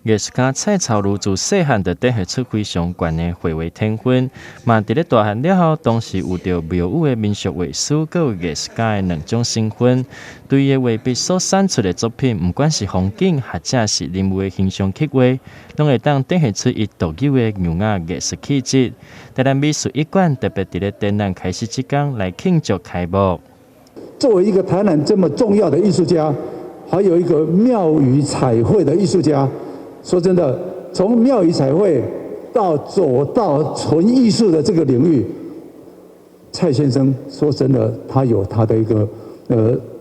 藝術家蔡朝儒自細漢就展現出非常懸的繪畫天分，嘛佇咧大漢了後，同時有著廟宇的民俗畫師，閣有藝術家的兩種身份。對伊的畫筆所產出的作品，毋管是風景，或者是人物的形象刻畫，攏會當展現出伊獨有的優雅藝術氣質。台南美術一館特別佇咧展覽開始這工來慶祝開幕。作為一個台南這麼重要的藝術家，還有一個廟宇彩繪的藝術家。說真的，從廟宇彩繪到走到純藝術的這個領域，蔡先生說真的，他有他的一個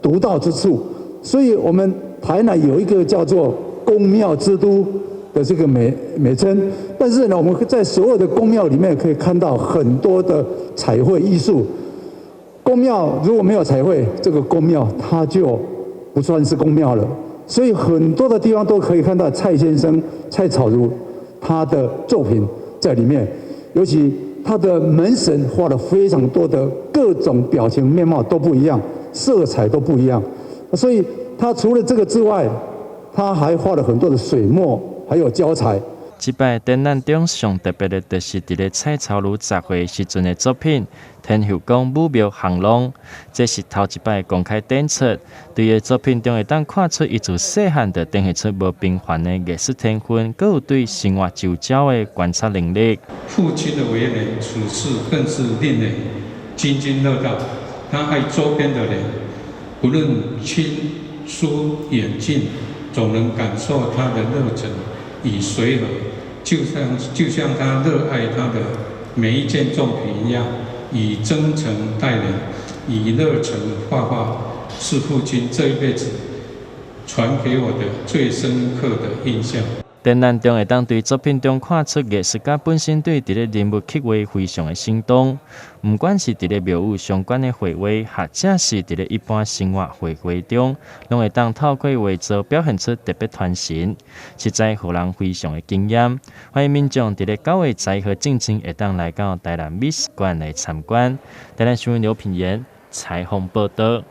獨到之處。所以，我們台南有一個叫做宮廟之都的這個美稱，但是呢，我們在所有的宮廟裡面可以看到很多的彩繪藝術。宮廟如果沒有彩繪，這個宮廟它就不算是宮廟了。所以很多的地方都可以看到蔡先生蔡朝儒他的作品在裡面，尤其他的門神畫了非常多的各種表情面貌都不一樣，色彩都不一樣。所以他除了這個之外，他還畫了很多的水墨，還有膠彩。這擺展覽中上特別的，就是佇咧蔡朝儒10歲時陣的作品《天后宮武廟紅龍》，這是頭一擺公開展出。對伊的作品中會當看出，伊自細漢就展現出無平凡的藝術天分，閣有對生活周遭的觀察能力。父親的為人處事更是令人津津樂道。他愛周邊的人，不論親疏遠近，總能感受他的熱忱與隨和。就像他熱愛他的每一件作品一樣，以真誠待人，以熱忱畫畫，是父親這一輩子傳給我的最深刻的印象。展覽中會當對作品中看出藝術家本身對佇咧人物刻畫非常的生動，毋管是佇咧廟宇相關的繪畫，或者是佇咧一般生活繪畫中，攏會當透過畫作表現出特別傳神，實在予人非常的驚豔。歡迎民眾佇咧9月11號進前會當來到台南美術館來參觀。台南新聞劉品言採訪報導。